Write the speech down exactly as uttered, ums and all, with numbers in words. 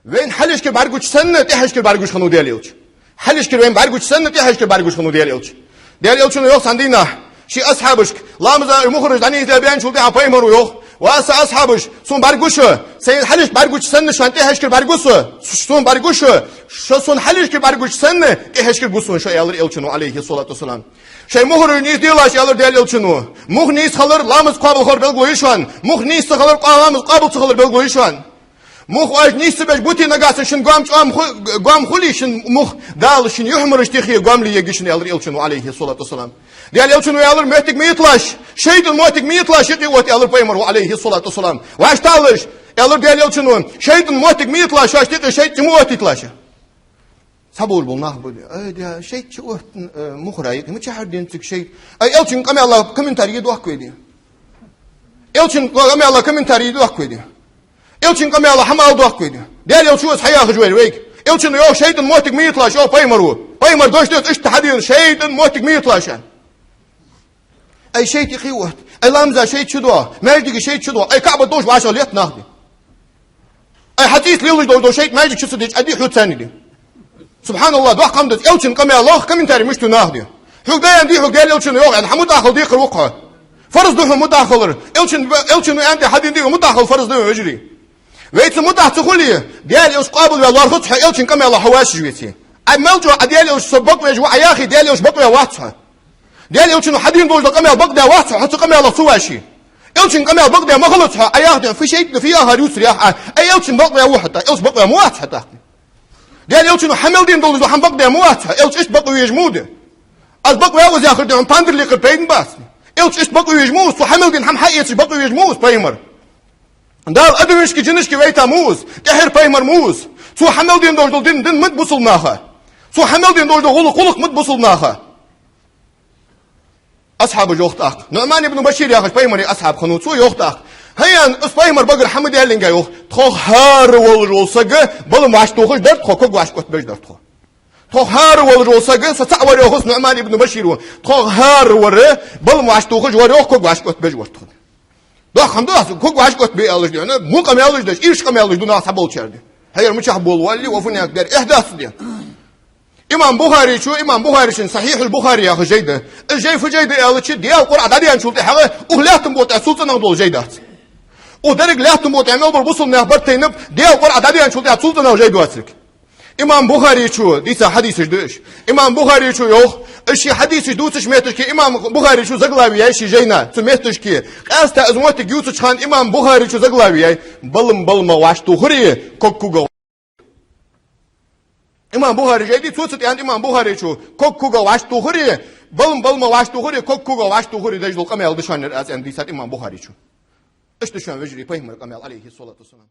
Вайна хьалхашкара бӀаргагуча санна, тӀехьашкара бӀаргагуш хиннав Даьла Элча. Хьалхашкара вайна бӀаргагуча санна, тӀехьашкара бӀаргагуш хиннав Даьла Элча. Даьла Элчано йоах цхьан дийнахьа ший асхьабашка, ламаза мухӀараш дӀанийсденначул тӀехьагӀа пайхамара йоах: «Ва са асхьабаш, сона бӀаргагуш, сайна хьалхашка бӀаргагуча санна шоана тӀехьашкара бӀаргагу со, сона бӀаргагуш, шо сона хьалхашкара бӀаргагуш санна, тӀехьашкара гу сона шо», — аьлар Элчано, Ӏалайхи ссалату вассалам. Шоай мухӀараш нийсделаш, аьлар Даьла Элчано. Мух нийса хилар ламаз къоабал хилар белгало я шоана. Мух нийса ца хилар, къо-, ламаз къоабал ца хилар белгало я шоана. Мух оаш нийсса беш бутий, нагахьа санна шун гоама чӀоагӀа ху-, гоама хуле шун мух, Дала шун юхьмараш тӀехьа гоама ле ергья шун, аьлар Элчано, Ӏалайхи ссалату вассалам. Даьла Элчано аьлар: «Моттиг ма йиталаш, шайтӀан моттиг ма йиталаш юкъе отта», — аьлар пайхамара, Ӏалайхи ссалату вассалам. «Вашталаш, — аьлар Даьла Элчано, — шайтӀан моттиг ма йиталаш шоашта юкъе, шайтӀа чу ма оттийталаш». Цхьаболча бола нах ба: «Ай, Даьла, шайтӀа чу оттадаь, э, мухӀара юкъе, мичахьара денз цига шайтӀа?» Ай, Элчан къамаьла комментарий е дохк вай де. Элчан къамаьла комментарий е дохк вай де. Элчан къамаьла хӀама ала дохк вай де. Даьла Элчано из хьаяхаш вар вайга. Элчано йоах: «ШайтӀан моттиг ма йиталаш», — йоах пайхамара. Пайхамара дош да из, иштта хьадена: «ШайтӀан моттиг ма йиталаш». Ай, шайтӀа юкъе отт. Ай, ламаза шайтӀа чу доагӀа, маьждиге шайтӀа чу доагӀа. Ай, КаӀбат долаш вӀашагӀлетт нах де. Ай, хьа цӀийца лелаш долаш дола шайтӀа маьждига чу ца дича, Ӏа дий хьона царна де. Субхьаналлахь, доккха хӀама да из. Элчан къамаьлах комментарий мишта ду нах де. Хьога даьннад хьога Даьла Элчано йоах аьнна, хьа мутӀахьа хила декхар ва-кх хьо. Фарз да хьона мутӀахьа хилар. Элчан, Элчано аьннад хьадена декхар мутӀахьа хила фарз да, вежарий. Вайца мутӀахьа ца хуле, Даьла Элча къоабалваь лоархӀац хьо, Элчан къамаьлах хьо вӀашагӀвеце. Ӏа мел чӀоагӀа Даьла Элча со бакъвеш ва Ӏа яхе, Даьла Элча бакъваь вац хьо. Даьла Элчано хьадена долаш дола къамаьл бакъдаь вац хьо, хьо цу къамаьлах ца вӀаший. Элчан къамаьл бакъдаь ма хилац хьо, Ӏа яхе, фу шайтӀа да, фу яхар ювцар яхе Ӏа. Ай, Элча бакъваь ва хьо тӀаккха, Элча бакъваь ма вац хьо тӀаккха. Даьла Элчано хьа мел дена долаш дола хӀама бакъдаь ма вац хьо, Элча иштта бакъве везаш ма вий. Аз бакъваьв из яхар дий хьона, пандар лийкхар пайда бац. Элча иштта бакъве везаш ма вий из, цо хьа мел дена хӀама хьаэцаш бакъве везаш ма вий из пайхамар. Дала адамашка, жинашка вайта ма вий из, тӀехьара пайхамар ма вий из. Цо хьа мел дена долаш дола дин, дин ма да бусалба наха. Цо хьа мел дена долаш дола гӀулакх, гӀулакх ма да бусалба наха. Асхьабаша йоах тӀаккха. НуӀман ибн Башир яхаш пайхамара асхьаб хиннав, цо йоах тӀаккха: «ХӀай, — аьнна, — из пайхамара багара хӀама даьллинга, — йоах, — тхох хӀара волаш вола саг балам вӀашагӀтохаш дар тхо, ког вӀашагӀотбеш дар тхо. Тхох хӀара волаш вола саг, со цаӀ вар, йоах из НуӀман ибн Башира, тхох хӀара вар балам вӀашагӀтохаш вар, йоах, ког вӀашагӀотбеш вар тхо». Доккха хӀама да из, ког вӀашагӀотбе аьлча, дий хьона, во къамаьлаш деш, ийрча къамаьлаш ду наха цхьаболчар, дий. ХӀай, ер мичахьа бола валли, ва фуннаг дар, эхь дац, дий. Имам Бухарийчо, имам Бухарийчун Сахьихьул Бухари яха жай да. Из жай фу жай да аьлча, Даьла Къуръан дӀадаьнначул тӀехьагӀа укх лаьттан букъа тӀа цул цӀенагӀа дола жай дац. Укх деррига лаьттан букъа тӀа мел бола бусалба нах бартайнаб, Даьла Къуръан дӀадаьнначул тӀехьагӀа цул цӀенагӀа жай доацилга. Имам Бухарийчо дийца хьадисаш да уж. Имам Бухарийчо йоах, из ший хьадисаш дувцача метташка имам Бухарийчо заглави яьй ший жайна, цу метташка. Къаьстта из моттиг ювцача хана имам Бухарийчо заглави яьй: «Балам балама вӀашагӀтохари, ког кога». Имам Бухари жай да, цо цу тӀа аьннад имам Бухарийчо: «Ког кога вӀашагӀтохари, балам балама вӀашагӀтохари, ког кога вӀашагӀтохари деш дола къамаьл да шоана ер аз», — аьнна дийцад имам Бухарийчо. Иштта да шоана, вежарий, пайхамара къамаьл, Ӏалайхи ссалату вассалам.